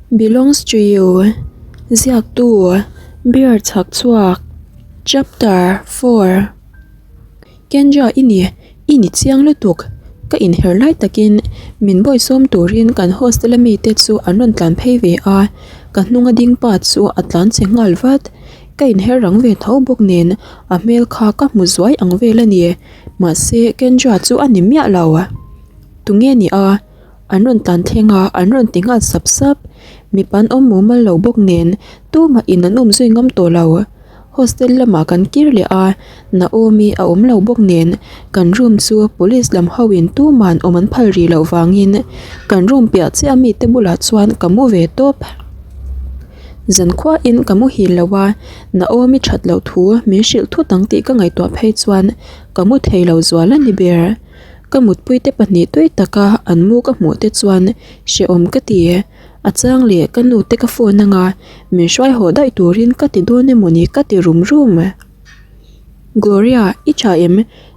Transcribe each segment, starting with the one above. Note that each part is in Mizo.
Belongs to you Ziaktu Beer chhak chhuak Chapter 4 Kendra i ni, i ni chiang lutuk. Ka inher lai takin min bawisawm turin kan hostel a mite chu an rawn tlan phei ve a, ka hnunga ding pa chu a tlan che nghal vat. Ka inher rang ve tho bawk nen a hmel kha ka hmu zuai ang vel a ni. Mahse Kendra chu a ni miah lo. Tunge ni a? An rawn tlan thleng a, an rawn ti nghal sap sap. Mipa an awm mumal lo bawk nen tumah in an awm zui ngam tawh lo. Hostel lamah kan kir leh a, Naomi a awm lo bawk nen kan room chu police lam ho in tuman awm an phal rih loh vangin kan room piah chiah a mite bulah chuan ka mu ve tawp. Zankhua in ka muhil lo a, Naomi that loh thu min hrilh thut ang tih ka ngaihtuah phei chuan ka mu thei lo zual a ni ber. Ka mutpuite pahnih tui taka an mu ka hmuh te chuan hrehawm ka ti. A chang leh ka nu te ka phone anga min hruai haw daih turin ka ti dawn emawni ka ti rum rum. Gloria, i tha em?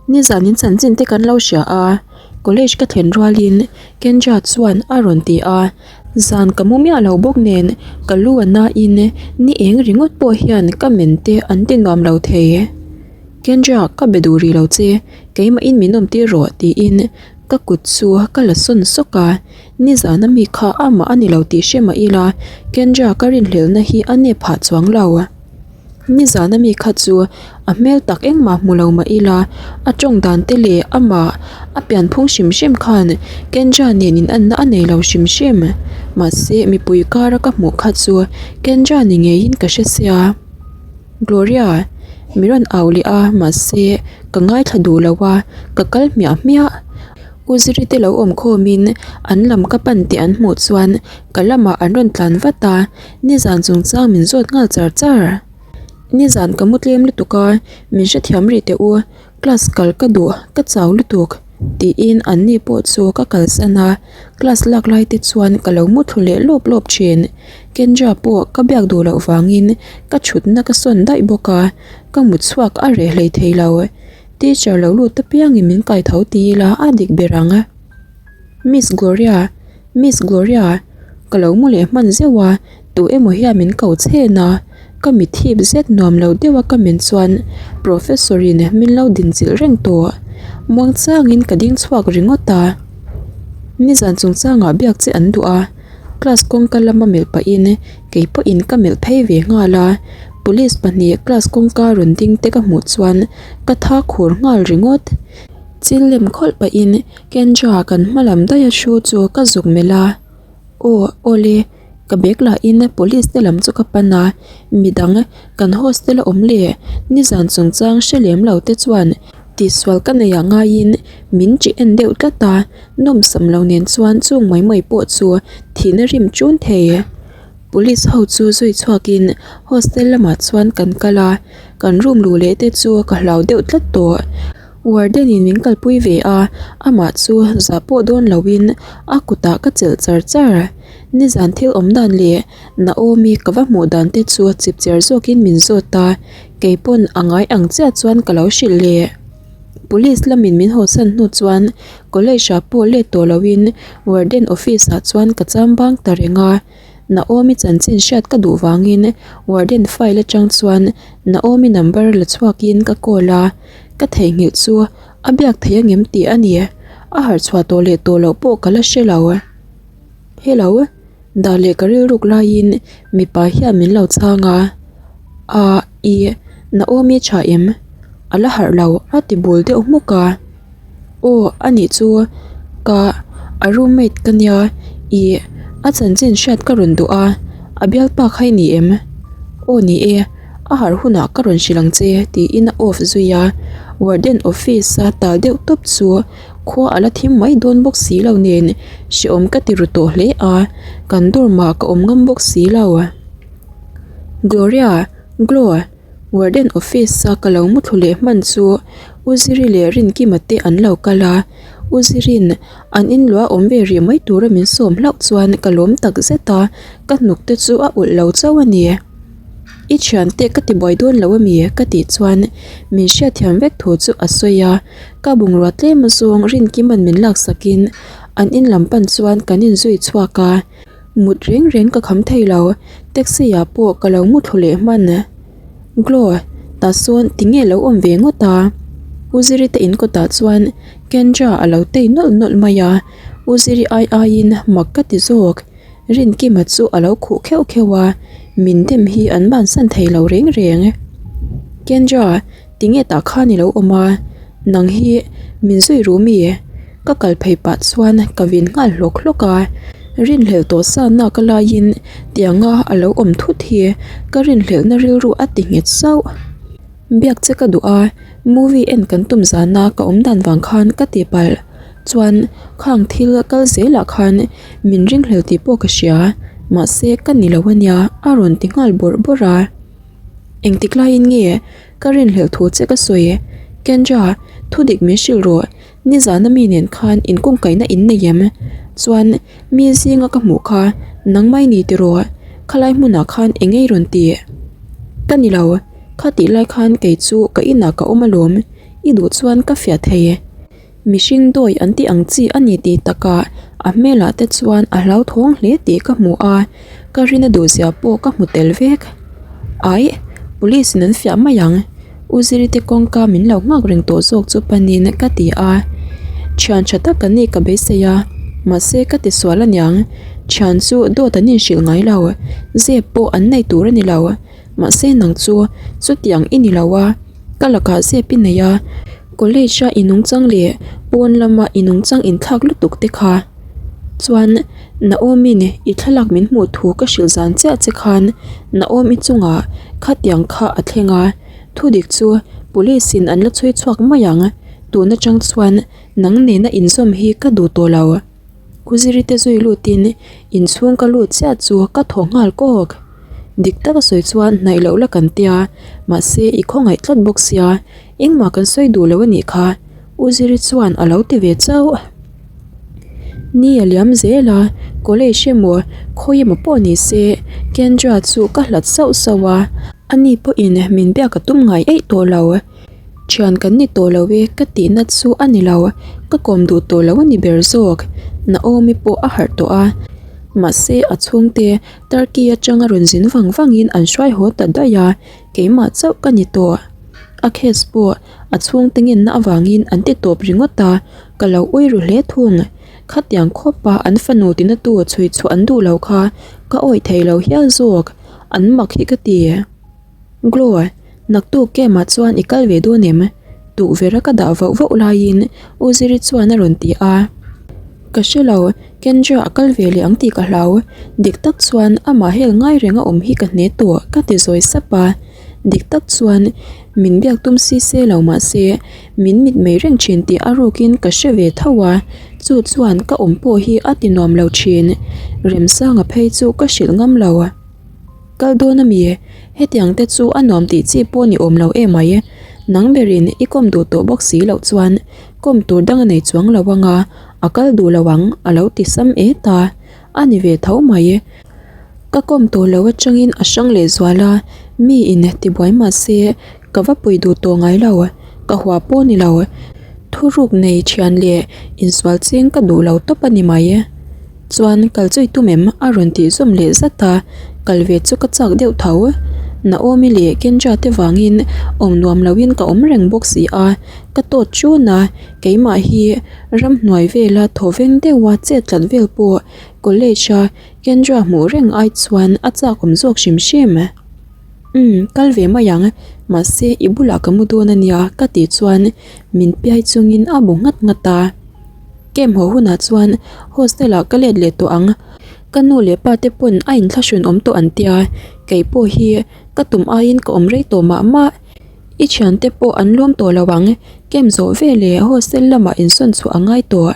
Nizan in chanchin te kan lo hria a, college ka thlen rualin Kendra chuan a rawn ti a. Zan ka mu miah lo bawk nen ka lu a nain ni eng ringawt pawh hian ka men te an ti nuam lo thei. Kendra, ka be duh rih lo che, keimahin min awm tir rawh tiin ka kut chu ka la sawn sawk a, nizan a mi kha amah a ni lo tih hre mah ila Kendra ka rinhlelhna hi a nep phah chuang lo. Nizan a mi kha chu a hmel tak engmah hmu lo mah ila a tawng dan te leh amah a pianphung hrim hrim khan Kendra nen inanna a nei lo hrim hrim. Mahse mipui kara ka hmuh kha chu Kendra ni ngeiin ka hre sia. Gloria, mi rawn au leh a, mahse ka ngaithla duh lo a, ka kal hmiah hmiah. U Ziri te lo awm khawmin an lam ka pan tih an hmuh chuan ka lamah an rawn tlan vat a, nizan chungchang min zawt nghal char char. Nizan ka mu tlem lutuk a, min hrethiam rih teh u, Class kal ka duh, ka chau lutuk tiin anni pawh chu ka kalsan a, class lak lai te chuan ka lo mu thlu leh lawp lawp thin. Kendra pawh ka biak duh loh vangin ka thutna ka sawn daih bawk a, ka mut chhuak a reh hlei thei lo. Teacher lo lut apiangin min kai tho ti ila a dik ber ang. Miss Gloria, Miss Gloria, ka lo mu leh hman zeuh a, tu emaw hian min ko chhen a, ka mit hip zet nuam lo deuh a ka men chuan professor in min lo din chilh reng tawh. Muang changin ka ding chhuak ringawt a, nizan chungchangah biak che an duh a, class kawngka lama melh pahin kei pawhin ka melh phei ve nghal a, police pahnih class kawngka rawn ding te ka hmuh chuan ka tha khur nghal ringawt. Chil lem khawlh pahin Kendra kan hma lam daih a thu chu ka zuk melh a, Aw, awle, ka bag lahin police te lam chu ka pan a, midang kan hostel a awm leh nizan chungchang hre lem lo te chuan tihsual ka nei ah ngaiin min ṭih en deuh tlat a, nawmsam lo nen chuan chung mai mai pawh chu thihna rim ṭun thei. Police ho chu zui chhuakin hostel lamah chuan kan kal a, kan room luh leh te chu ka hlau deuh tlat tawh. Warden in min kalpui ve a, amah chu zah pawh dawn loin a kutah ka chelh char char. Nizan thil awm dan leh Naomi ka va hmuh dan te chu chipchiar zawkin min zawt a, kei pawn a ngai ang chiah chuan ka lo hrilh leh. Police lamin min hawsan hnu chuan college ah pawh let tawh loin warden office ah chuan ka cham bang ta reng a. Naomi chanchin hriat ka duh vangin warden file atang chuan Naomi number la chhuakin ka call a. Ka theihnghilh chu a biak thei angem tih a ni. A harh chhuah tawh leh tawh loh pawh ka la hre lo. Hello, dah leh ka rilruk laiin mipa hian min lo chhang a. Ahh ih Naomi tha em? A la harh lo a ti bul deuh hmuk a. Aw a nih chu ka a roommate ka nia ih a chanchin hriat ka rawn duh a, a bialpa kha i ni em? Aw ni e. A harh hunah ka rawn hrilh ang che tiin a off zui a, warden office a tal deuh tawp chu khua a la thim mai dawn bawk si lo nen hrehawm ka ti ru tawh hle a, kan dorm ah ka awm ngam bawk si lo. Gloria, Glo, warden office a ka lo muthlu leh hman chu U Ziri leh Rinkima te an lo kal a, U Zirin an inluah awm ve rih mai tura min sawm hlauh chuan ka lawm tak zet a, ka hnuk te chu a ulh lo chauh a ni. I thiante ka ti buai dawn lo ami? Ka tih chuan min hriatthiam vek thu chu a sawi a, ka bungrua tlem azawng Rinkima'n min laksakin an in lam pan chuan kan inzui chhuak a. Mut reng reng ka kham thei lo, taxi ah pawh ka lo muthlu leh hman. Glow, tah sawn tinge lo awm ve ngawt a? U Ziri te in kawtah chuan Kendra a lo tei nawlh nawlh mai a, U Ziri ai aiin mak ka ti zawk. Rinkima chu a lo khuh kheuh kheuh a, min dem hi an bansan thei lo reng reng. Kendra, tinge tah khan i lo awm a? Nang hi min zui ru mi? Ka kal phei pah chuan ka vin nghal hlawk hlawk a, rinhlelh tawh sa nak a laiin tianga a lo awm thut hi ka rinhlelhna rilru a ti nghet sauh. Biak che ka duh a, movie en kan tum zana ka awm dan vang khan ka ti palh chuan khang thil kal zelah khan min ringhlel tih pawh ka hria, mahse ka ni lo ania a rawn ti nghal bawrh bawrh a. Engtik laiin nge ka rinhlelh thu che ka sawi? Kendra, thudik min hrilh rawh. Nizana mi nen khan inkawngkaihna in nei em? Chuan mi zinga ka hmuh kha nangmah i ni tiraw? Khalai hmunah khan eng ei rawn ti? Ka ni lo, kha tih lai khan kei chu ka inah ka awm alawm, i duh chuan ka fiah thei. Mihring dawi an tih ang chi a ni tih takah a hmelah te chuan a hlauthawng hle tih ka hmu a, ka rina duhzia pawh ka hmu tel vek. Aih, police in an fiah mai ang. U Zirite kawngka min lo nghak reng tawh zawk chu panin ka ti a, thian tha tak an nih ka beisei a, mahse ka ti sual aniang, thian chu dawt an inhrilh ngai lo, zep pawh an nei tur a ni lo, mahse nang chu chutiang i ni lo a, ka lakah zep i nei a, college a i nungchang leh pawn lama i nungchang inthlak lutuk te kha chuan Naomi-in i thlalak min hmuh thu ka hrilh zan chiah che khan Naomi chungah khatiang kha a thleng a, thudik chu police in an la chhui chhuak mai ang, tun atang chuan nang nena inzawm hi ka duh tawh lo. Kuziri te zui lutin inchhung ka lut chiah chu ka thaw nghal kawk. Dik taka sawi chuan hnaih loh la kan tia, mahse i khawngaih tlat bawk sia, engmah kan sawi duh lo a nih kha, Uziri chuan a lo ti ve chauh. Ni a liam zel a, college emaw khawi emaw pawh ni se Kendra chu ka hlat sauh sauh a, ani pawhin min biak a tum ngai eih tawh lo. Thian kan ni tawh lo e ka tihna chu a ni lo, ka kawm duh tawh lo a ni ber zawk. Naomi pawh a harh tawh a, mahse a chhungte Turkey atanga rawn zin vang vangin an hruai haw ta daih a, keimah chauh ka ni tawh. A case pawh a chhungte ngenna avangin an ti tawp ringawt a, ka lo ui ru hle thung. Khatiang khawpa an fanu tinatu chhui chhuah an duh lo kha ka awih thei lo hial zawk, an mak hi ka ti. Glow, naktuk camp ah chuan i kal ve dawn em? Tukverh a ka dah vauh vauh laiin U Ziri chuan a rawn ti a. Ka hre lo, Kendra a kal ve leh ang tih ka hlau. Dik tak chuan amah hel ngai reng a awm hi ka hne tawh ka ti zawi sap a. Dik tak chuan min biak tum si se lo mah se min mit mei reng thin tih a rukin ka hre ve tho a, chu chuan ka awm pawh hi a ti nuam lo thin. Remsanga phei chu ka hrilh ngam lo. Kal dawn a mi? Hetiang te chu a nuam tih chi pawh ni awm lo em mai. Nang berin i kawm duh tawh bawk si loh chuan kawm tur dang a nei chuang lo ang a, a kal duh lo ang a lo ti sam et a, a ni ve tho mai. Ka kawm tawh lo atangin a hrang leh zual a, mi in tibuai mah se ka va pui duh tawh ngai lo, ka hua pawh ni lo. Thuruk nei thian leh insual ching ka duh lo tawp a ni mai. Chuan kal chu i tum em? A rawn tih zawm leh zat a, kal ve chu ka chak deuh tho. Naomi leh Kendra te vangin awm nuam loin ka awm reng bawk si a, ka tawt ṭun a, keimah hi ramhnuai vela thaw veng deuha chet tlat vel pawh college a Kendra hmuh reng ai chuan a chak awm zawk hrim hrim. Umm, kal ve mai ang, mahse i bulah ka mu dawn a nia ka tih chuan min piai chungin a bu nghat nghat a. Camp haw hunah chuan hostel ah ka let leh tawh ang, ka nu leh pa te pawn a inthlahrun awm tawh an tia, kei pawh hi ka tum aiin ka awm rei tawh mah mah, i thiante pawh an lawm tawh lo ang, camp zawh veleh hostel lamah insawn chhuah a ngai tawh.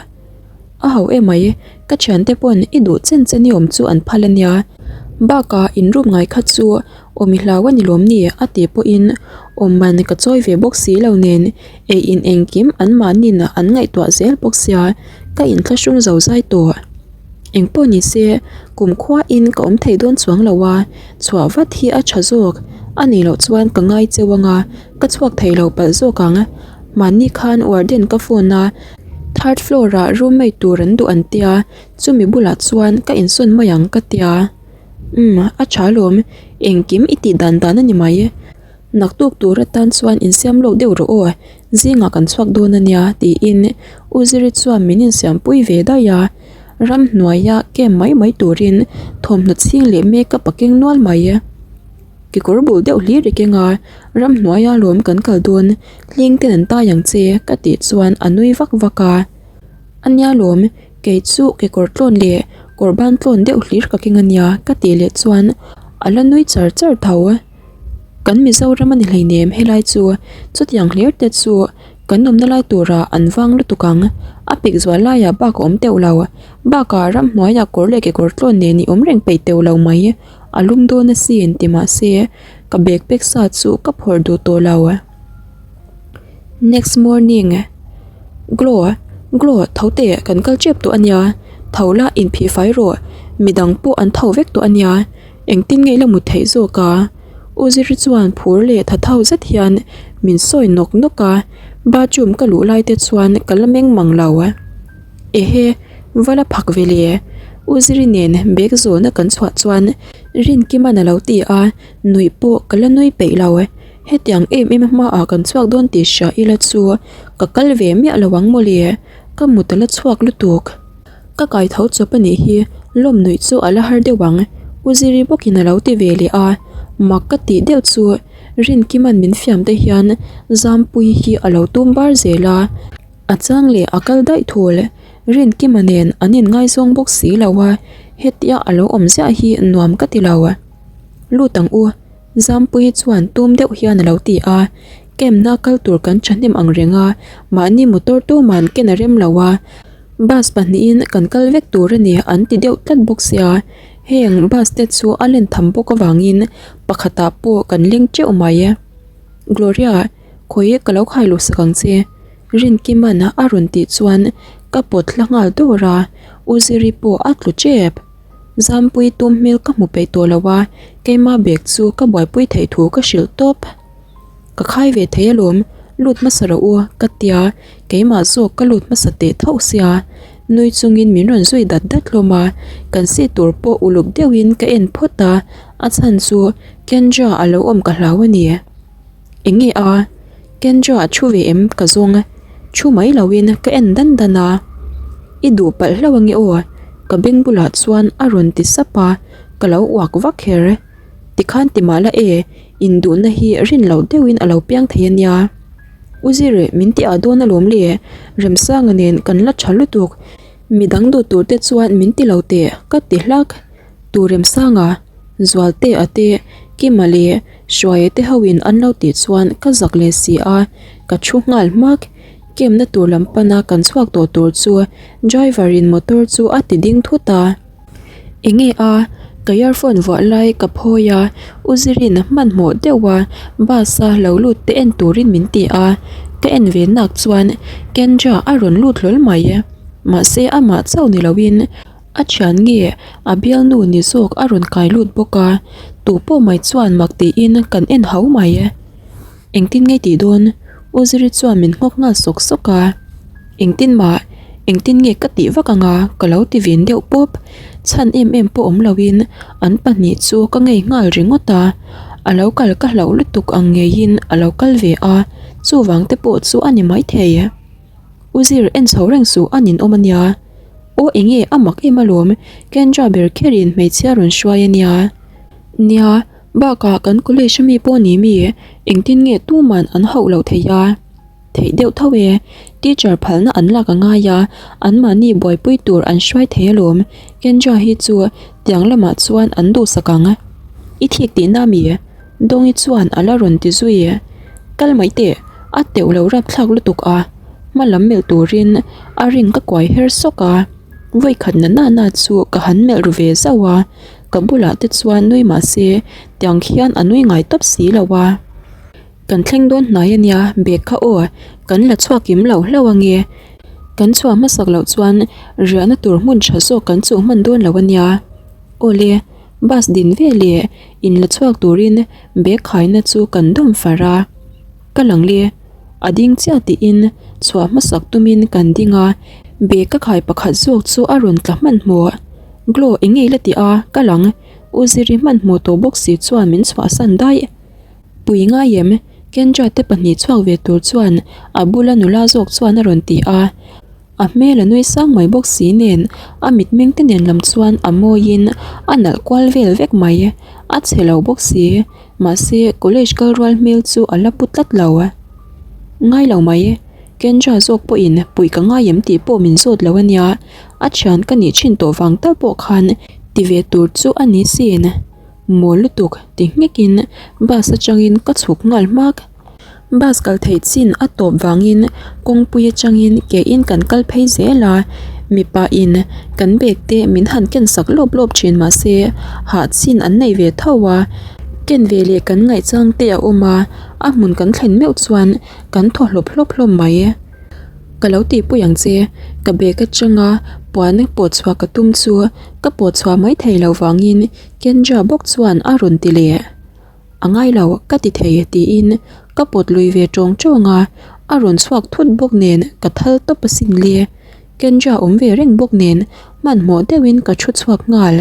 A ho emai, ka thiante pawn i duh chen chen i awm chu an phal ania, bakah inrup ngai kha chu awm i hlau a ni lawm ni a tih pawhin awm man ka chawi ve bawk si lo nen ei in engkim an mahnin an ngaihtuah zel bawk sia ka inthlahrung zo zai tawh. Engpawh ni se kum khuain ka awm thei dawn chuang lo a, chhuah vat hi a tha zawk a nih loh chuan ka ngai cheu anga ka chhuak thei lo palh zawk ang. Mahni khan warden ka phone a. Third floor ah roommate tur an duh an tia, chumi bulah chuan ka insawn mai ang ka tia. Umm, a tha alawm, engkim i tih dan dan a ni mai. Naktuk tur atan chuan insiam lawk deuh rawh aw, zingah kan chhuak dawn a nia tiin U Ziri chuan min insiampui ve daih a. Ramhnuaia camp mai mai turin thawmhnaw chhing leh makeup a keng nual mai. Kekawr bul deuh hlir i keng a, ramhnuaia lawm kan kal dawn, hling ten an tai ang che ka tih chuan a nui vak vak a. A nia lawm, kei chu kekawr tlawn leh kawr ban tlawn deuh hlir ka keng a nia ka tih leh chuan a la nui char char tho. Kan Mizoram a ni hleinem helai chu, chutiang hlir te chu kan awmna lai turah an vang lutuk ang, a pik zual laiah bak a awm teuh lo, bakah ramhnuaiah kawr leh kekawr tlawn nen i awm reng peih teuh lo mai. A lum dawn asin ti mahse ka bag pack sa chu ka phawrh duh tawh lo. Next morning Glow Glow tho teh kan kal tep tawh ania tho la inphih fai rawh midang pawh an tho vek tawh ania engtin nge ila mut theih zawk a U Ziri chuan phur leh tha tho zet hian min sawi nawk nawk a bathroom ka luh lai te chuan ka la meng mang lo. Ehe, va la phak ve le. U Ziri nen bag zawhna kan chhuah chuan Rinkiman a lo ti a, nuih pawh ka la nui peih lo. Hetiang em em hmaah kan chhuak dawn tih hria ila chu ka kal ve miah lo ang mawle, ka mut a la chhuak lutuk. Ka kai tho chawp a nih hi, lawm nuih chu a la har deuh ang, U Ziri bawkin a lo ti ve leh a, mak ka tih deuh chu Rinkiman min fiam te hian Zampuii hi a lo tum bar zel a. A chang leh a kal daih thul. Rinkima nen an inngaizawng bawk si lo a, hetia a lo awm ziah hi nuam ka ti lo. Lut ang u, Zampuii chuan tum deuh hian a lo ti a, Camp-na kal tur kan thahnem ang reng a, mahni motor tuman ken a rem lo a, bus pahnihin kan kal vek tur a ni an ti deuh tlat bawk sia, heng bus te chu a len tham bawk avangin pakhatah pawh kan leng teuh mai. Gloria, khawi ka lo khai luh sak ang che. Rinkiman a rawn tih chuan ka pawt hla nghal dawr a, U Ziri pawh a tlu tep. Zampui tum hmel ka hmu peih tawh lo a, keima bag chu ka buaipui theih thu ka hrilh tawp. Ka khai ve thei alawm, lut hmasa rawh u ka tia, keimah zawk ka lut hmasa teh thauh sia. Nui chungin min rawn zui dat dat hlawm a, kan seat tur pawh uluk deuhin ka en phawt a, a chhan chu Kendra a lo awm ka hlau a ni. Eng nge a? Kendra a thu ve em ka zawng thu mai loin ka en dan dan a, I duh palh hlauh ange aw ka beng bulah chuan a rawn ti sap a, ka lo uak vak kher. Tikhan ti mah la e, induhna hi rin loh deuhin a lo piang thei ania. U Zir, min ti ah dawn alawm le, Remsanga nen kan la tha lutuk, midang duh tur te chuan min ti lo teh ka ti hlak. Tu Remsanga, Zualte a te, Kima leh Hruaia te ho in an lo tih chuan ka zak leh si a, ka thu nghal hmak. Camp na tur lam pana kan chhuak tawh tur chu driver in motor chu a ti ding thut a. Enge a, ka earphone vuah lai ka phawi a, U Zirin hmanhmawh deuh a bus a lo lut te en turin min ti a, ka en ve nak chuan Kendra a rawn lut hlawl mai. Mahse amah chauh ni loin. A thian nge a bialnu ni zawk a rawn kai lut bawk a, tu pawh mai chuan mak tiin kan en hau mai. Engtin nge tih dawn? U Ziri chuan min nghawk nghal sawk sawk a. Engtin mah, engtin nge ka tih vak anga ka lo ti vin deuh pawp. Chhan em em pawh awm loin an pahnih chu ka ngei nghal ringawt a. A lo kal ka hlauh lutuk ang ngeiin a lo kal ve a, chuvang te pawh chu a ni maithei. U Zir, en chho reng suh a ninawm a nia. Aw enge a mak em alawm, Kendra ber kherin hmeichhia rawn hruai a nia. Nia, bakah kan college ami pawh ni mi, engtin nge tuman an hauh loh thei a? Theih deuh tho e, teacher phalna an lak a ngai a, anmahni buaipui tur an hruai thei alawm, Kendra hi chu tiang lamah chuan an duhsak ang. I thik tihna mi? Dawngi chuan a la rawn ti zui. Kal mai teh, a teuh lo rapthlak lutuk a, hma lam melh turin a ring ka kuai her sawk a, vawikhat na na na chu ka han melh ru ve zauh a, ka bulah te chuan nui mah se tiang khian a nui ngai tawp si lo a. Kan thleng dawn hnai a nia, bag kha aw, kan la chhuak kim lo hlauh ange, kan chhuah hmasak loh chuan riahna tur hmun tha zawk kan chuh hman dawn lo a nia. Awle. Bus din ve leh in la chhuak turin bag khaina chu kan dawm far a, ka lang le, a ding chiah tiin Chhuah hmasak tumin kan ding a, bag ka khai pakhat zawk chu a rawn tla hmanhmawh. Glo eng nge i la tih a, ka lang. U Ziri hmanhmawh tawh bawk si chuan min chhuahsan daih. Pui ngai em? Kendra te pahnih chhuak ve tur chuan a bula nula zawk chuan a rawn ti a. A hmel a nui sang mai bawk si nen a mitmeng te nen lam chuan a mawiin a nalh kual vel vek mai. A chhe lo bawk si. Mahse college kal rual hmel chu a la pu tlat lo. Ngai lo mai. Kendra zawk pawhin puih ka ngai em tih pawh min zawt lo a nia. A thian ka nih thin tawh vang tal pawh khan ti ve tur chu a ni sin. Mawl lutuk ti nghekin bus atangin ka chhuk nghal hmak. Bus kal theih chin a tawp vangin kawngpui atangin ke in kan kal phei zel a, mipa in kan bag te min han ken sak lawp lawp thin mahse hah chin an nei ve tho a, ken ve leh kan ngaihchang te a awm a, a hmun kan thlen meuh chuan kan thaw hlawp hlawp hlawm mai. Ka lo tihpui ang che, ka bag atanga puan pawh chhuah ka tum chu ka pawh chhuah mai thei lo vangin Kendra bawk chuan a rawn ti leh. A ngai lo, ka ti thei tiin ka pawt lui ve tawng tawng a, a rawn chhuak thut bawk nen ka thal tawp asin le. Kendra awm ve reng bawk nen hmanhmawh deuhin ka thu chhuak nghal.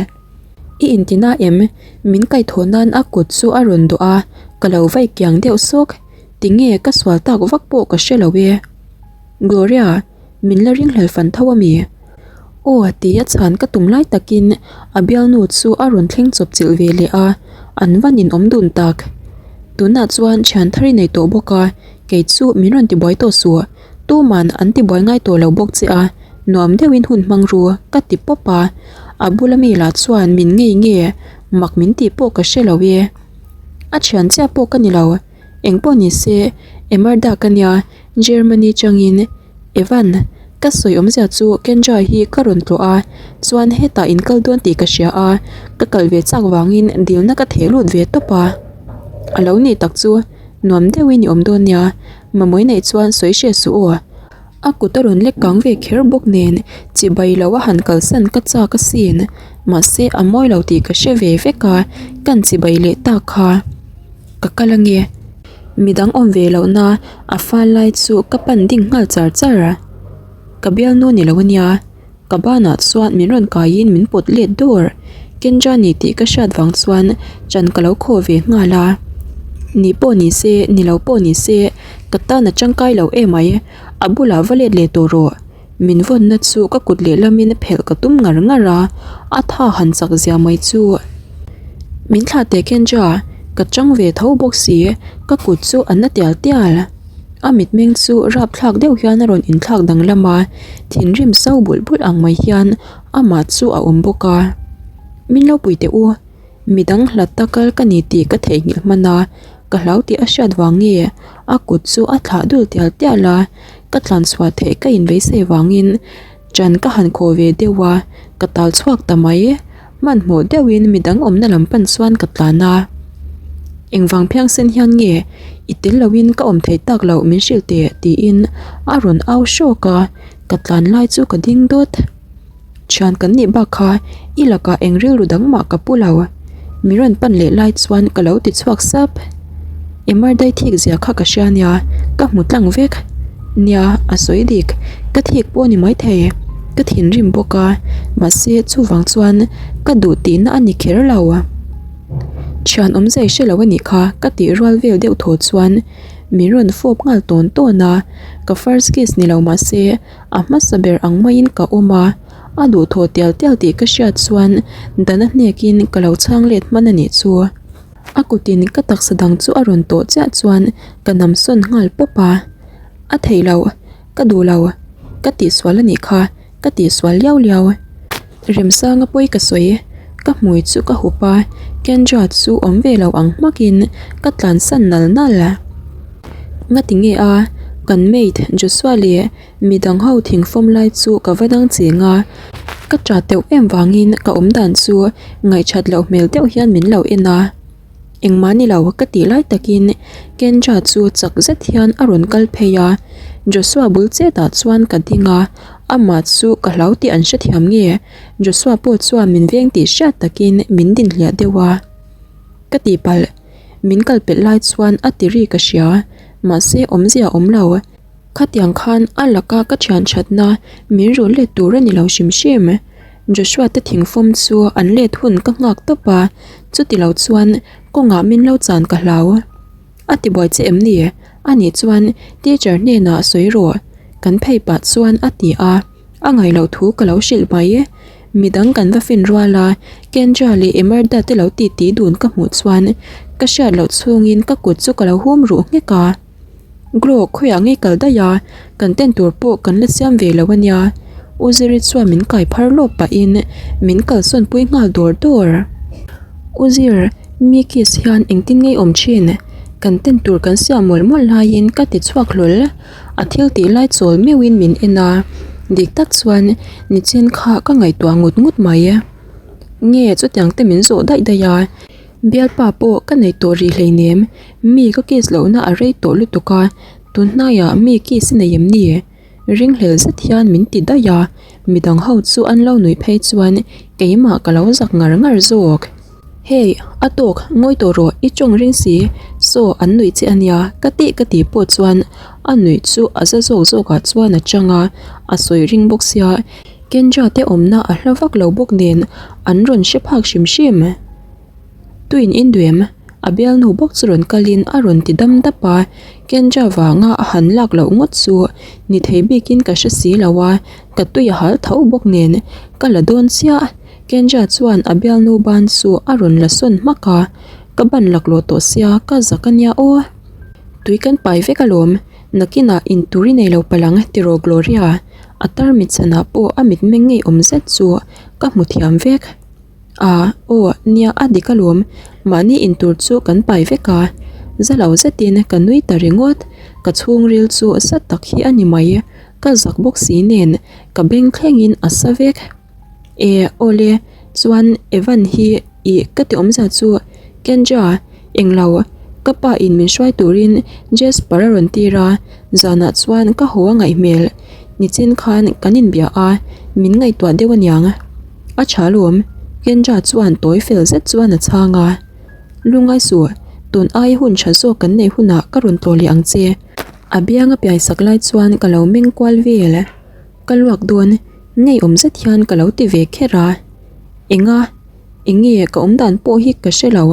I intina em? Min kaihthawh nan a kut chu a rawn dawh a, ka lo vaih kiang deuh sawk. Tinge ka sual tak vak pawh ka hre lo e. Gloria. Min la ringhlel fan tho a mi? Aw ti a chhan ka tum lai takin a bialnu chu a rawn thleng chawp chilh ve leh a, an van in awm dun tak. Tunah chuan thian thar i nei tawh bawk a, kei chu min rawn tibuai tawh suh. Tuman an tibuai ngai tawh lo bawk che a, nuam deuhin hun hmang ru ka ti pawp a. A bula mi lah chuan min ngei nge mak min tih pawh ka hre lo e. A thian chiah pawh ka ni lo. Engpawh ni se, Emerda ka nia. Germany changin, Evan, ka sawi awmzia chu Kendra hi ka rawn tlawh a, chuan hetah in kal dawn tih ka hria a, ka kal ve chak vangin dilna ka theh lut ve tawp a. A lo nih tak chu nuam deuhin i awm dawn nia, mamawih neih chuan sawi hre suh aw. A kut a rawn lek kang ve kher bawk nen chibai lo a han kalsan ka chak asin, mahse a mawi lo tih ka hre ve vek a, kan chibai leh tak kha. Ka kal ange. Midang awm ve lohna a fal lai chu ka pan ding nghal char char a. Ka bialnu ni lo ania, ka banah chuan min rawn kaiin min pawt let dawr. Kendra ni tih ka hriat vang chuan chan ka lo khaw ve nghal a. Ni pawh ni se, ni lo pawh ni se, ka tan a tangkai lo emai, a bulah va let leh tawh rawh. Min vawnna chu ka kut lehlamin phelh ka tum ngar ngar a, a tha han chak zia mai chu. Min thlah teh Kendra, ka chang ve tho bawk si, ka kut chu a na tial tial. A mitmeng chu rapthlak deuh hian a rawn inthlak danglam a, thinrim so bulh bulh ang mai hian amah chu a awm bawk a. Min lo pui teh u, midang hlat ta kal ka ni tih ka theihnghilh hman a, ka hlau tih a hriat vang nge a kut chu a thlah dul tial tial a. Ka tlan chhuah theih ka inbeisei vangin ṭan ka han khaw ve deuh a, ka tal chhuak ta mai. Hmanhmawh deuhin midang awmna lam pan chuan ka tlan a. Engvang phiangsen hian nge i tel loin ka awm theih tak loh min hrilh teh tiin a rawn au hrawk a, ka tlan lai chu ka ding dawt. Thian kan nih bak kha i lakah eng rilru dang mah ka pu lo. Mi rawn pan leh lai chuan ka lo ti chhuak sap. Emardai thik zia kha ka hria nia, ka hmu tlang vek. Nia, a sawi dik. Ka thik pawh a ni maithei. Ka thinrim bawk a, mahse chuvang chuan ka duh tihna a ni kher lo. Thian awmzia i hre lo a nih kha ka tih rual vel deuh thaw chuan min rawn fawp nghal tawn tawn a, ka first kiss ni lo mahse A hmasa ber ang maiin ka awm a, a duhthawh tial tial tih ka hriat chuan dana hnekin ka lo chhang let hman a nih chu. A kutin ka taksa dang chu a rawn tawh chiah chuan ka nam sawn nghal pawp a, A theih loh, ka duh lo, ka tihsual a nih kha, ka tihsual liau liau. Remsanga pawi ka sawi, ka hmui chu ka hup a, Kendra chu awm ve lo ang hmakin ka tlansan nal nal. Ngati nge a, kan mate Joshua leh midang ho thing fawm lai chu ka va dang cheng a, ka ṭah teuh em vangin ka awm dan chu ngaihṭhat loh hmel deuh hian min lo en a. Engmah ni lo ka tih lai takin Kendra chu chak zet hian a rawn kal phei a, Joshua bul chetah chuan ka ding a, amah chu ka hlau tih an hrethiam nge? Joshua pawh chuan min veng tih hriat takin min din hliah deuh a. Ka tihpalh, min kal pelh lai chuan a ti ri ka hria, mahse awmzia a awm lo. Khatiang khan a laka ka thian thatna min rawn let tur a ni lo hrim hrim. Joshua te thingfawm chu an let hun ka nghak tawp a, chuti lo chuan kawngah min lo chan ka hlau. A ti buai che em ni? Anih chuan teacher hnenah sawi rawh kan phei pah chuan a ti a, a ngaih loh thu ka lo hrilh mai. Midang kan va fin rual a, Kendra leh Emerda te lo titi dun ka hmuh chuan ka hriat loh chhungin ka kut chu ka lo hum ruh nghek a. Glow khawiah ngei kal daih a, kan ten tur pawh kan la siam ve lo ania. U Ziri chuan min kai phar lawp pahin min kalsawn pui nghal dawr dawr. U Zir, mi kiss hian engtin ngei awm thin? Kan ten tur kan siam mawlh mawlh laiin ka ti chhuak hlawl. A thil tih lai chawl meuhin min en a, dik tak chuan nichin kha ka ngaihtuah ngut ngut mai. Nge chutiang te min zawh daih daih a. Bialpa pawh ka nei tawh rih hleinem, mi ka kiss lohna a rei tawh lutuk a, tun hnaiah mi kiss i nei em ni? Ringhlel zet hian min ti daih a, midang ho chu an lo nuih phei chuan keimah ka lo zak ngar ngar zawk. Hey, a tawk, ngawi tawh rawh, i tawng ring si, saw an nuih che ania ka tih ka tih pawh chuan a nuih chu a za zawk zawkah chuan a chang a, a sawi ring bawk sia, Kendra te awmna a hla vak lo bawk nen an rawn hre phak hrim hrim. Tuin in duem, a bialnu bawk chu rawn kalin a rawn ti dam dap a, Kendra vanga a han lak loh ngawt chu ni thei bikin ka hre si lo a, ka tui a hal tho bawk nen ka la dawn chiah. Kendra chuan a bialnu ban chu a rawn la sawn hmak a, ka ban laklawh tawh sia ka zak a nia aw. Tui kan pai vek alawm, nakinah intur i nei lo palh ang tiraw Gloria? A tarmit chhanah pawh a mitmeng ngeiawm zet chu ka hmu thiam vek. A, aw, nia a dik alawm, mahni intur chu kan pai vek a, za lo zetin ka nui ta ringawt, ka chhungril chu sa tak hi a ni mai, ka zak bawk si nen ka beng thlengin a sa vek. E, awle, chuan Evan hi ih ka ti awmzia chu Kendra, englo, ka pa in min hruai turin Jasper a rawn tir a, zanah chuan ka haw a ngaih hmel, nichin khan kan inbia a, min ngaihtuah deuh aniang. A tha lawm, Kendra chuan tawi fel zet chuan a chhang a. Lungai suh, tun aia hun tha zawk kan neih hunah ka rawn tlawh leh ang che. A biang a piai sak lai chuan ka lo meng kual vel. Ka luak dawn, ngeiawm zet hian ka lo ti ve kher a. Enga? Enge ka awm dan pawh hi ka hre lo,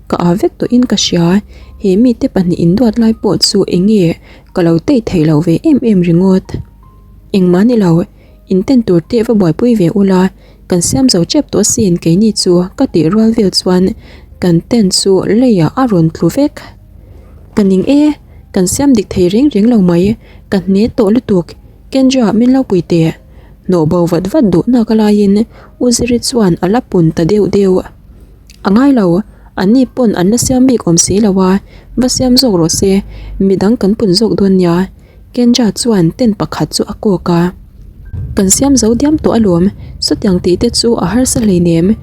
ka â vek tawhin ka hria. He mite pahnih induat lai pawh chu enge ka lo tei theih loh ve em em ringawt. Engmah ni lo. Inten tur te va buaipui ve ula, kan siam zo tep tawh asin keini chu ka tih rual vel chuan kan tent chu leiah a rawn tlu vek. Ka ning e, kan siam dik thei reng reng lo mai, ka hne tawh lutuk, Kendra min lo pui teh. Hnawh bo vat vat duh nak laiin U Ziri chuan a la pun ta deuh deuh. A ngai lo, anni pawn an la siam bik awm si lo a, va siam zawk rawh se, midang kan pun zawk dawn nia. Kendra chuan tent pakhat chu a kawk a. Kan siam zo diam tawh alawm, sawtiang tih te chu a harsa hleinem.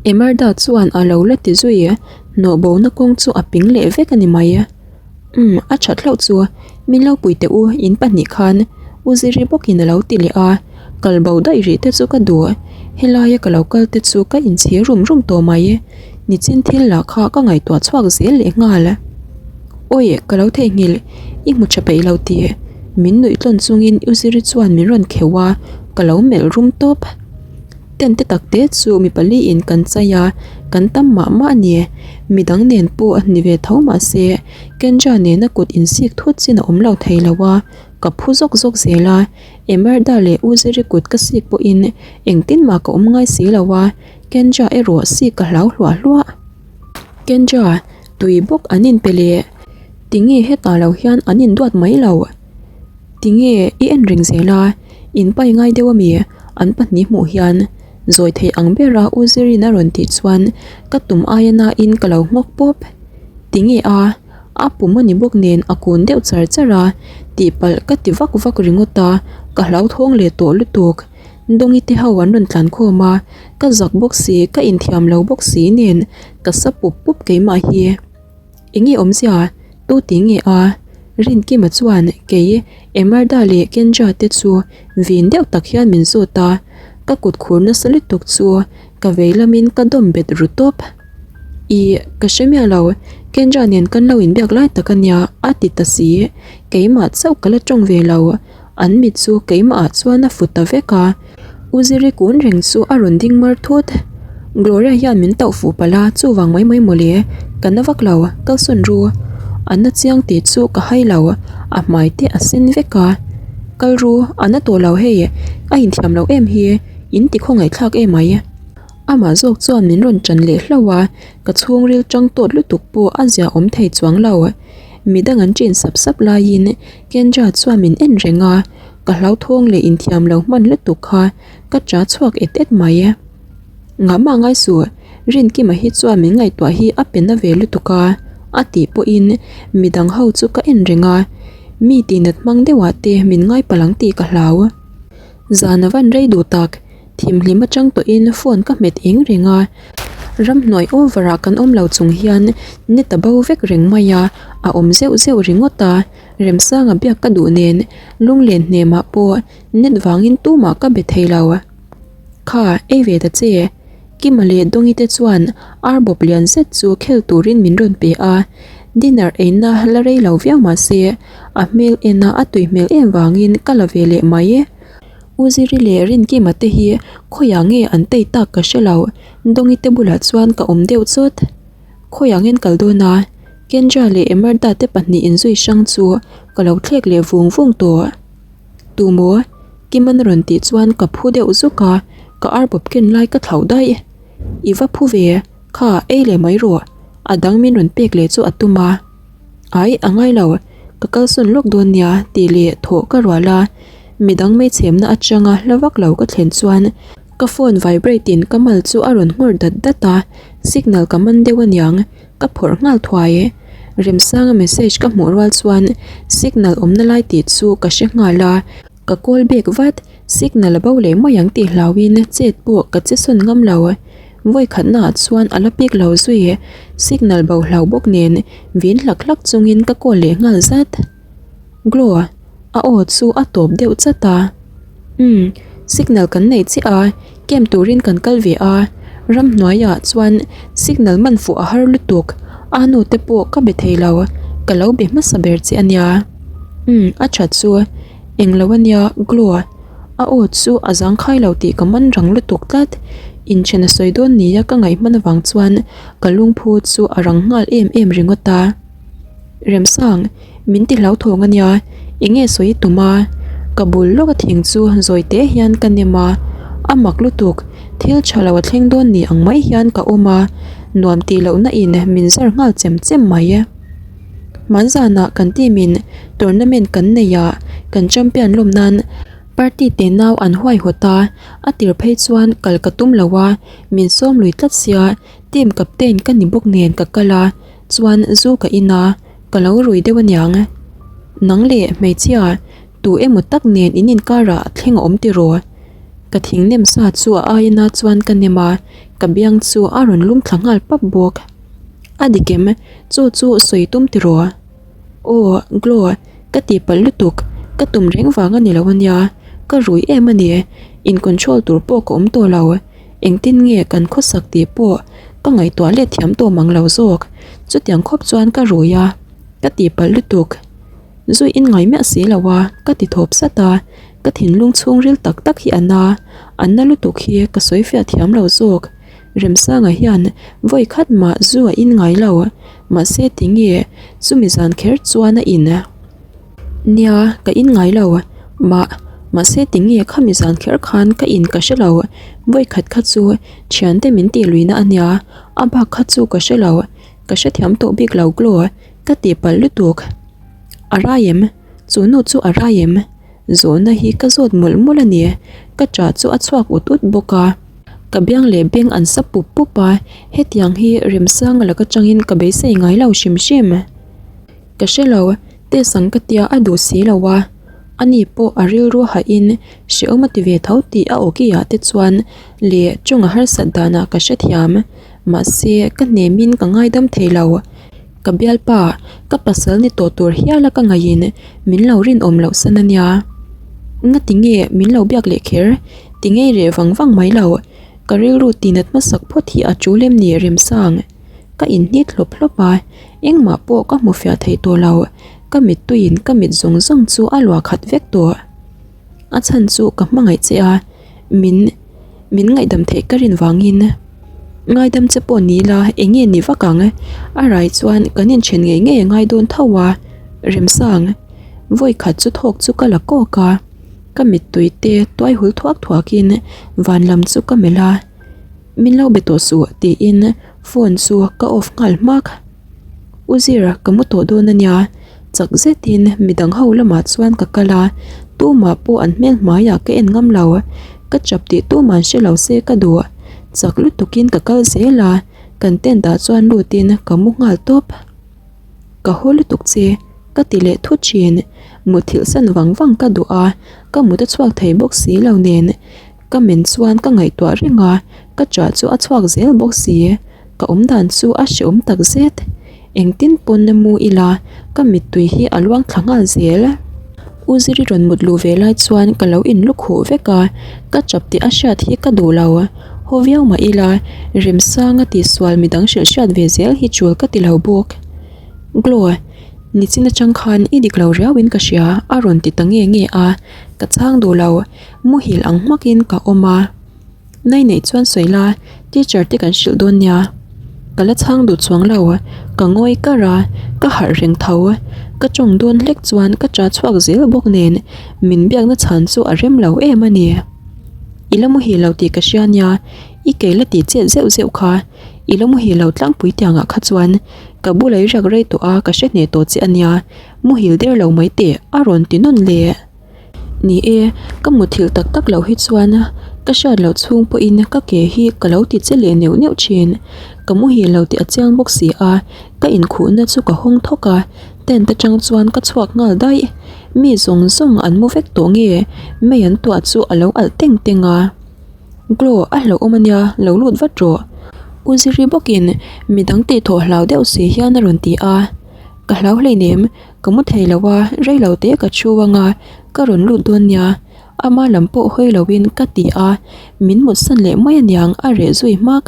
Emerda chuan a lo la ti zui, hnawh bo na kawng chu a ping leh vek a ni mai. Umm, a that hlauh chu, min lo pui teh u, in pahnih khan U Ziri bawkin a lo ti leh a, kal bo daih rih te chu ka duh, helaia ka lo kal te chu ka inchhir rum rum tawh mai, nichin thil lah kha ka ngaihtuah chhuak zel leh nghal. Awi, ka lo theihnghilh, i hmu tha peih lo tih min nuih tlawn chungin U Ziri chuan min rawn kheuh a, ka lo melh rum tawp. Tent te tak te chu mi pali in kan chai a, kan tam mah mah a ni. Midang nen pawh a ni ve tho mah se, Kendra nena kut insik thut chin a awm lo thei lo a, ka phu zawk zawk zel a. Emerda leh U Ziri kut ka sik pawhin engtin mah ka awm ngai si lo a, Kendra erawh sik ka hlau hluah hluah. Kendra, tui bawk an inpe leh. Tinge hetah lo hian an induat mai lo? Tinge i en reng zel a, in pai ngai deuh ami? An pahnih hmuh hian zawi thei ang bera U Zirina rawn tih chuan ka tum aia nain ka lo nghawk pawp. Tinge a? A pum a ni bawk nen a kun deuh char char a, tihpalh ka ti vak vak ringawt a, ka hlauthawng leh tawh lutuk. Dawngi te ho an rawn tlan khawm a, ka zak bawk si, ka inthiam lo bawk si nen ka sa pup pup keimah hi. Enge awmzia? Tu ti nge a? Rinkima chuan kei Emerda leh Kendra te chu vin deuh tak hian min zawt a, ka kut khur nasa lutuk chu ka vei lamin ka dawm bet ru tawp. Ih, ka hre miah lo, Kendra nen kan lo inbiak lai tak a nia, a ti ta si. Keimah chauh ka la tawng ve lo. An mit chu keimahah chuan a fu ta vek a. U Ziri kun reng chu a rawn ding mar thut. Gloria hian min tauh fuh palh a, chuvang mai mai mawle. Ka na vak lo, kalsawn ru. A na chiang tih chu ka hai lo, a hmai te a sen vek a. Kal ru, a na tawh lo hei, a inthiam loh em hi, in ti khawngaihthlak em ai. Amah zawk chuan min rawn ṭan leh hlauh a, ka chhungril ṭang tawt lutuk pawh a zia awm thei chuang lo. Midang an ṭin sap sap laiin Kendra chuan min en reng a, ka hlauthawng leh inthiam lo hman lutuk kha ka ṭa chhuak et et mai. Ngahmah ngai suh, Rinkima hi chuan min ngaihtuah hi a pe na ve lutuk a, a tih pawhin midang ho chu ka en reng a, mi tihnat hmang deuhah te min ngai palh ang tih ka hlau. Zan a van rei duh tak, thimhlim atang tawhin phone ka hmet eng reng a, ramhnuai over ah kan awm lo chung hian net a bo vek reng mai a, a awm zeuh zeuh ringawt a, Remsanga biak ka duh nen lunglen hnemah pawh net vangin tumah ka be thei lo. Kha, ei ve ta che. Kima leh Dawngi te chuan ar bawp lian zet chu khel turin min rawn pe a, dinner eina la rei lo viau mah se a hmel ena a tui hmel em vangin ka la ve leh mai e. U Ziri leh Rinkima te hi khawiah nge an tei tak ka hre lo, Dawngi te bulah chuan ka awm deuh chawt. Khawiah nge an kal dawn a? Kendra leh Emerda te pahnih inzui hrang chu ka lo thlek leh vung vung tawh. Tumaw? Kiman a rawn tih chuan ka phu deuh zuk a, ka ar bawp ken lai ka thlauh daih. I va phu ve, kha ei leh mai rawh, a dang min rawn pek leh chu a tum a. Ai, a ngai lo, ka kalsawn lawk dawn nia tih leh thawh ka rual a, midang meichhemna atanga hla vak lo ka thlen chuan ka phone vibrate in ka mal chu a rawn nghawr dat dat a, signal ka man deuh aniang. Ka phawrh nghal thuai e. Remsanga message ka hmuh rual chuan signal awmna lai tih chu ka hre nghal a, ka call back vat, signal a bo leh mai ang tih hlauhin chet pawh ka che sawn ngam lo. Vawi khatnaah chuan a la pek lo zui, signal bo hlau bawk nen vin hlak hlak chungin ka call leh nghal zat. Glow a aw chu a tawp deuh chat a. Umm, signal kan nei chiah a, camp turin kan kal ve a, ramhnuaiah chuan signal man fuh a har lutuk, a nu te pawh ka be thei lo, ka lo be hmasa ber che a nia. Umm, a tha chu, englo a nia Glow a aw chu a zangkhai lo tih ka man rang lutuk tlat, inthen a sawi dawn nia ka ngaih hman avang chuan ka lungphu chu a rang nghal em em ringawt a. Remsang, min ti hlauthawng a nia, eng nge sawi i tum a? Ka bul lawk a thing chu zawi teh hian ka nem a, a mak lutuk, thil tha lo a thleng dawn ni ang mai hian ka awm a, nuam tih lohna in min zar nghal chem chem mai. Hmanzanah kan team in tournament kan nei a, kan champion lawm nan party te nau an huaihawt a, a tir phei chuan kal ka tum lo a, min sawm lui tlat sia, team captain ka ni bawk nen ka kal a. Chuan zu ka in a, ka lo rui deuh aniang. Nang leh hmeichhia tu emaw tak nen in inkarah thleng a awm tiraw? Ka thing nem sa chu a aina chuan ka nem a, ka biang chu a rawn lum thla nghal pap bawk. A dik em? Chu chu sawi tum tiraw? Aw, Glo, ka tihpalh lutuk, ka tum reng vang a ni lo ania, ka rui em a ni, in control tur pawh ka awm tawh lo. Engtin nge kan khawsak tih pawh ka ngaihtuah let thiam tawh mang lo zawk. Chutiang khawp chuan ka rui a, ka tihpalh lutuk. Zui in ngai miah si lo a, ka ti thawp sat a, ka thinlung chhungril tak tak hi a na, a na lutuk hi ka sawi fiah thiam lo zawk. Remsanga hian vawi khat mah zu a in ngai lo, mahse tinge chumi zan kher chuan a in. Nia, ka in ngai lo. Mah, mahse tinge khami zan kher khan ka in ka hre lo. Vawi khat kha chu thiante min tih luihna a nia, a bak kha chu ka hre lo. Ka hrethiam tawh bik lo Glo, ka tihpalh lutuk. A rai em? Chu nu chu a rai em? Zawhna hi ka zawt mawlh mawlh a ni. Ka ṭah chu a chhuak ut ut bawk a. Ka biang leh beng an sa pup pup a, hetiang hi Remsanga laka changin ka beisei ngai lo hrim hrim. Ka hre lo, test ang ka tia a duh si lo a, ani pawh a rilru hahin hrehawm a ti ve tho tih a awki ah te chuan leh tawng a harsat danah ka hrethiam, mahse ka hnemin ka ngaidam thei lo. Ka bialpa, ka pasal ni tawh tur hiala ka ngaihin min lo rinawm loh san a nia. Ngati nge min lo biak leh kher? Ti ngei reh vang vang mai lo. Ka rilru tinat hmasak phawt hi a tul em ni Remsang? Ka inhnit hlawp hlawp a, engmah pawh ka hmu fiah thei tawh lo. Ka mittuiin ka mit zawng zawng chu a luah khat vek tawh. A chhan chu ka hmangaih che a, min min ngaihdam theih ka rin vangin ngaidam che pawh ni ila eng nge ni vak ang? A rai chuan kan inthen ngei ngei a ngai dawn tho a, Remsang vawi khat chu thawk chu ka la kawk a, ka mittui te tuai hul thuak thuak in van lam chu ka melh a, min lo be tawh suh tiin phone chu ka off nghal hmak. U Zira ka mu tawh dawn a nia, chak zetin midang ho lamah chuan ka kal a, tumah pawh an hmel hmaiah ka en ngam lo, ka chap tih tumah an hre lo se ka duh, chak lutukin ka kal zel a, kan tent ah chuan lutin ka mu nghal tawp. Ka haw lutuk che, ka ti leh thut thin, muthilh san vang vang ka duh a, ka mut a chhuak thei bawk si lo nen. Ka men chuan ka ngaihtuah reng a, ka chah chu a chhuak zel bawk si. Ka awm dan chu a hreawm tak zet. Engtin pawn mu ila ka mittui hi a luang thla nghal zel. U Ziri rawn mut luh ve lai chuan ka lo in lukhuh vek a, ka chap tih a hriat hi ka duh lo. Haw viau mah ila Remsanga tihsual midang hrilh hriat ve zel hi chul ka ti lo bawk. Glow, nichin atang khan i dik lo riauin ka hria a rawn ti ta nge nge a, ka chhang duh lo. Muhil ang hmakin ka awm a, Nai neih chuan sawi la, teacher te kan hrilh dawn nia. Ka la chhang duh chuang lo, ka ngawi kar a, ka harh reng tho. Ka tawng dawn hlek chuan ka ṭah chhuak zel bawk nen min biakna chhan chu a rem lo em a ni. I la muhil lo tih ka hria nia, i kei la tih chet zeuh zeuh kha. I la muhil lo tlangpui tiangah kha chuan ka bula i riak rei tawh a, ka hre hneh tawh che a nia, muhil der lo mai teh a rawn ti nawn le. Ni e, ka muthilh tak tak loh hi chuan ka hriat loh chhung pawhin ka ke hi ka lo ti che leh neuh neuh thin. Ka muhil lo tih a chiang bawk si a, ka inkhuhna chu ka hawng thawk a, tent atang chuan ka chhuak nghal daih. Mi zawng zawng an mu vek tawh nge, mei an tuah chu a lo alh teng teng a. Glow a hlauhawm a nia, lo lut vat rawh. U Ziri bawkin midang tihthawh hlau deuh si hian a rawn ti a, ka hlau hleinem. Ka mu thei lo a, rei lo te ka thu ang a, ka rawn lut dawn nia. Ama lam pawh hawi lo in ka ti a, min mutsan leh mai aniang a reh zui hmak.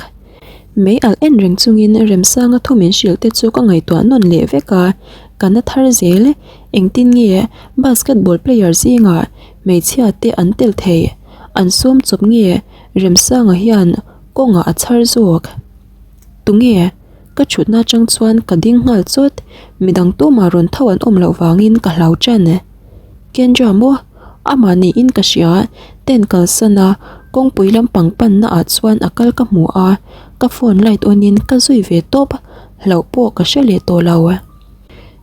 Mei alh en reng chungin Remsanga thu min hrilh te chu ka ngaihtuah nawn leh vek a, ka na thar zel. Engtin nge basketball player zingah hmeichhia te an tel thei? An sawm chawp nge Remsanga hian kawngah a chhar zawk? Tunge? Ka thutna atang chuan ka ding nghal chawt, midang tumah rawn tho an awm loh vangin ka hlau tan e. Kendra maw? Amah niin ka hria, tent kalsan a, kawngpui lampang panna ah chuan a kal ka hmu a, ka phone light on in ka zui ve tawp, hlauh pawh ka hre leh tawh lo.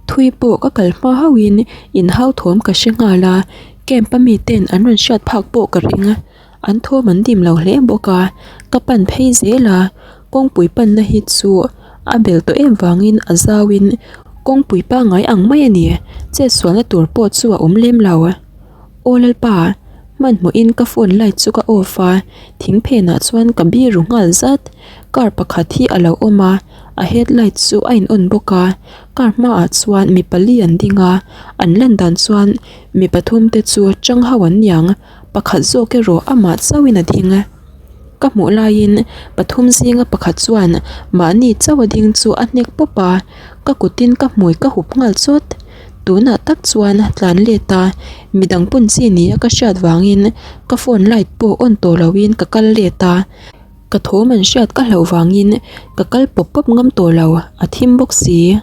Thui pawh ka kal hma hauhin inhau thawm ka hre nghal a, camp a miten an rawn hriat phak pawh ka ring. An thawm an dim lo hle bawk a, ka pan phei zel a, kawngpui panna hi chu a bel tawh em vangin a zauin kawngpui pangngai ang mai a ni, chetsualna tur pawh chu a awm lem lo. Aw Lalpa, hmanhmawhin ka phone light chu ka off a, thing phenah chuan ka biru nghal zat, car pakhat hi a lo awm a, a headlight chu a in on bawk a, car hmaah chuan mi pali an ding a, an lan dan chuan mi pathum te chu chang ho an niang. Pakhat zawk erawh amah chauhin a ding. Ka hmuh laiin pathum zinga pakhat chuan mahni chauh a ding chu a hnek pawp a, ka kutin ka hmui ka hup nghal chawt. Tunah tak chuan tlan let a, midang pawn chi nia ka hriat vangin ka phone light pawh on tawh loin ka kal let a, ka thawm an hriat ka hlauh vangin ka kal pawp pawp ngam tawh lo, a thim bawk si.